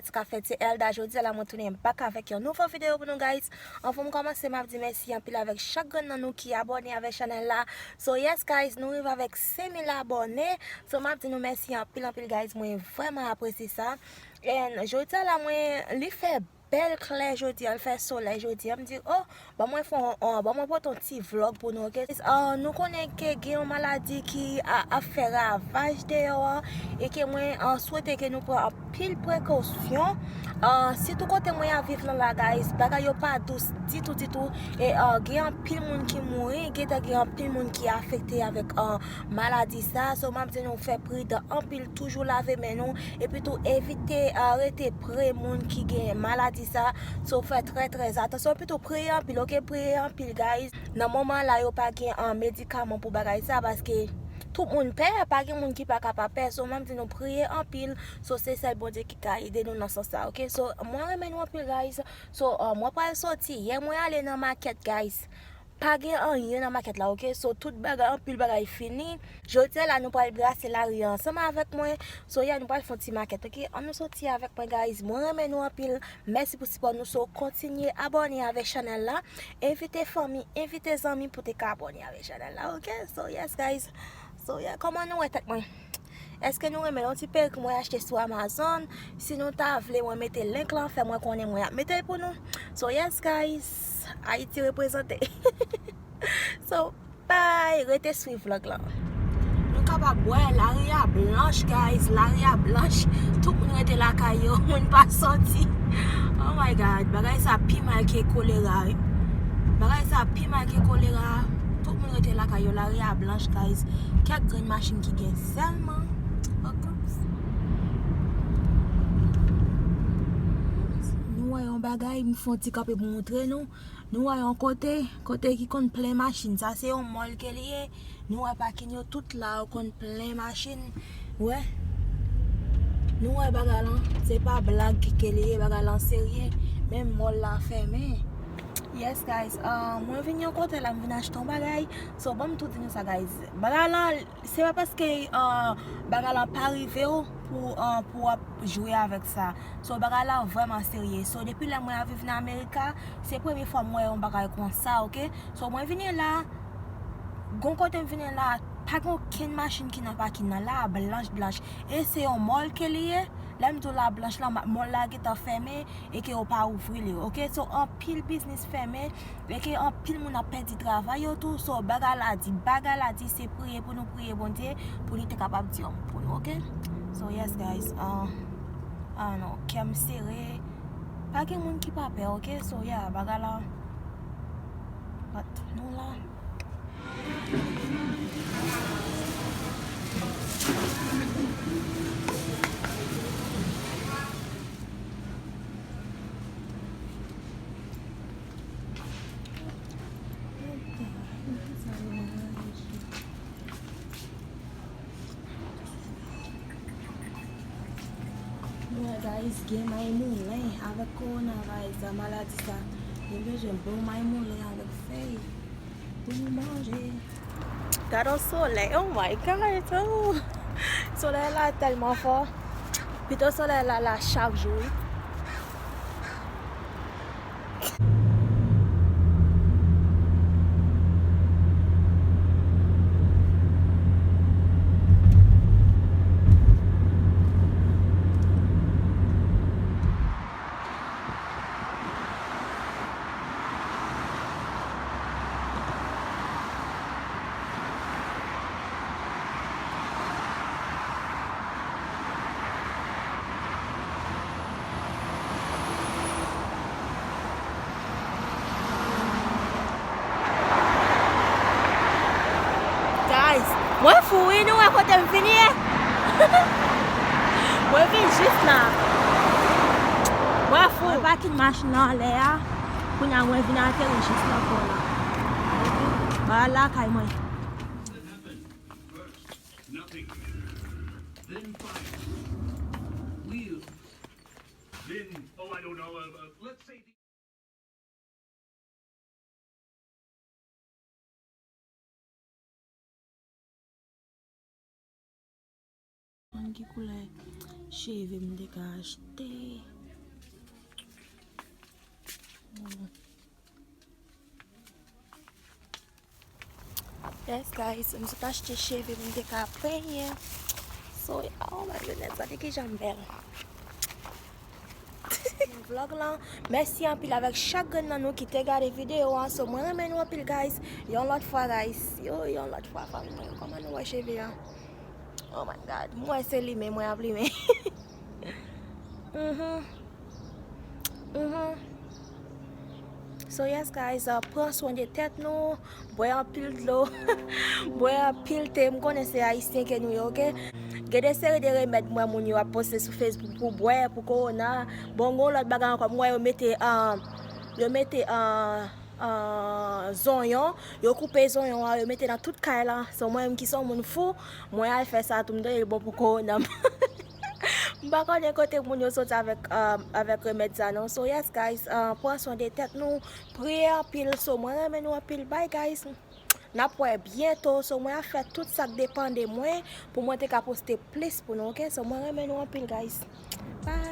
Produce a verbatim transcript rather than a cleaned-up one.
Sa k ap fèt, se Elda. Jodi a la, mwen tounen back avèk yon nouvo videyo pou nou, guys. Anvan m kòmanse, m ap di mèsi anpil avèk chak grenn nan nou ki abòne avèk chanèl la. So, yes, guys, nou rive avèk senk mil abòne. So, m ap di nou mèsi anpil, anpil, guys. Mwen vrèman apresye sa. And jodi a la, mwen, li fè bèl klè jodi a, l fè solèy jodi a. M di, oh, ban mwen fè on, on, ban mwen pote on ti vlòg pou nou, oke? Ah, nou konnen ke gen yon maladi ki a, ap fè ravaj deyò a, e ke mwen, ah, swete ke nou pran anpil prekosyon. Ah, sitou kote mwen ap viv lan la, guys, bagay yo pa dous ditou, ditou. E, ah, gen anpil moun ki mouri, gentan gen anpil moun ki afekte avèk, ah, maladi sa. So, m ap di nou fè pridan anpil, toujou lave men nou, epi tou evite, ah, rete pre moun ki gen maladi sa. So, fè trè, trè atansyon, epi tou priye anpil, oke? Priye anpil, guys. Nan moman la, yo pa gen, ah, medikaman pou bagay sa, paske tout moun pè, pa gen moun ki pa ka pa pè. So, m ap di nou priye anpil. So, se sèl Bondye ki ka ede nou nan sans sa, oke? So, mwen renmen nou anpil, guys. So, ah, mwen pral soti. Yè mwen ale nan makèt, guys. Pa gen anyen nan makèt la, oke? So, tout bagay, anpil bagay fini. Jodi a la, nou pral brase lari a ansanm avèk mwen. So, yeah, nou pral fè yon ti makèt, oke? Ann nou soti avèk mwen, guys. Mwen renmen nou anpil. Mèsi pou sipò nou. So, kontinye abòne avèk chanèl la. Envite fanmi, envite zanmi pou te ka abòne avèk chanèl la, oke? So, yes, guys. So, yeah, kòman nou wè tèt mwen? Èske nou renmen l? Yon ti perik mwen achte sou Amazon. Si nou ta vle, mwen mete link lan, fè mwen konnen mwen ap mete l pou nou. So, yes, guys, Ayiti reprezante. So, bye, rete swiv vlòg lan. Nou kapab wè, lari a blanch, guys, lari a blanch. Tout moun rete lakay yo, moun pa sòti. Oh my God, bagay sa pi mal ke kolera, wi. Bagay sa pi mal ke kolera. Tout moun rete lakay yo, lari a blanch, guys. Kèk grenn machin ki gen sèlman. Oh, oops. Nou wè yon bagay, m fè yon ti kanpe pou montre nou. Nou wè yon kote, kote ki konn plen machin. Sa se yon mòl ke li ye. Nou wè pakin yo tout la, yo konn plen machin. Wè. Nou wè bagay lan, se pa blag ke li ye, bagay lan serye. Menm mòl la fèmen. Yes, guys, ah, mwen vin yon kote la, m vin achte yon bagay. So, ban m tou di nou sa, guys. Bagay lan, se pa paske, ah, bagay lan pa rive w pou, ah, pou w ap jwe avèk sa. So, bagay la vrèman serye. So, depi lè mwen ap viv nan Amerika, se premye fwa m wè yon bagay konsa, oke? So, mwen vini la, gon kote m vini la, pa gen okenn machin ki nan pakin nan la, blanch, blanch. E se yon mòl ke li ye. Lè m di w la blanch lan, ma-, mòl la gentan fèmen e ke yo pa ouvri li, oke? So, anpil biznis fèmen e ke anpil moun ap pèdi travay yo tou. So, bagay la di, bagay la di, se priye pou nou priye Bondye pou li te kapab di yon mo pou nou, oke? So, yes, guys, ah, ah non, kè m sere. Pa gen moun ki pa pè, oke? So, yeah, bagay la. But, nou la. Wè, guys, gen may moulen avèk kowonavirus la, maladi sa. Nou bezwen bon may moulen avèk fèy pou nou manje. Gade yon solèy, oh my God, oh. Solèy la tèlman fò. Pito solèy la la chak jou, wi. Guys, mwen fou wi, nou wè kote m vin ye? Mwen vin jis la. Mwen fou. Mwen pakin machin nan anlè a. Kounye a mwen vin ateri jis nan pò la. Ba lakay mwen. Nothing. Then fire. Wheel. Then, oh, I don't know. Uh, uh, let's say the Mwen ki koulè cheve m te ka achte. Yes guys, m sot achte cheve pou m te ka penyen. So, oh my goodness, gade kijan m bèl. Vlog lan, mèsi anpil avèk chak grenn nan nou ki te gade videyo an. So, mwen renmen nou anpil guys. Yon lòt fwa guys, yo, yon lòt fwa fanmi mwen, kòman nou wè cheve an? Oh my God, mwen se limen, mwen ap limen. Mhm. Mhm. So yes guys, uh, pran swen de tèt nou, bwè anpil dlo, bwè anpil te, m konnen se ayisyen ke nou ye, oke? Gen de seri de remèd mwen moun yo ap poste sou Facebook pou bwè, pou kowona. Bon, gon lòt bagay ankò, m wè yo mete, uh, yo mete, uh, uh, zonyon, yo koupe zonyon an, yo mete nan tout kay la. So mwen menm ki se yon moun fou, mwen al fè sa tou, m tande l bon pou kowona m. M pa konnen kote moun yo soti avèk, um, avèk remèd sa non. So yes guys, uh, pran swen de tèt nou, priye anpil. So mwen renmen nou anpil. Bye guys. N ap wè byento. So mwen ap fè tout sa k depann de mwen pou mwen te ka poste plis pou nou, oke? So mwen renmen nou anpil guys. Bye.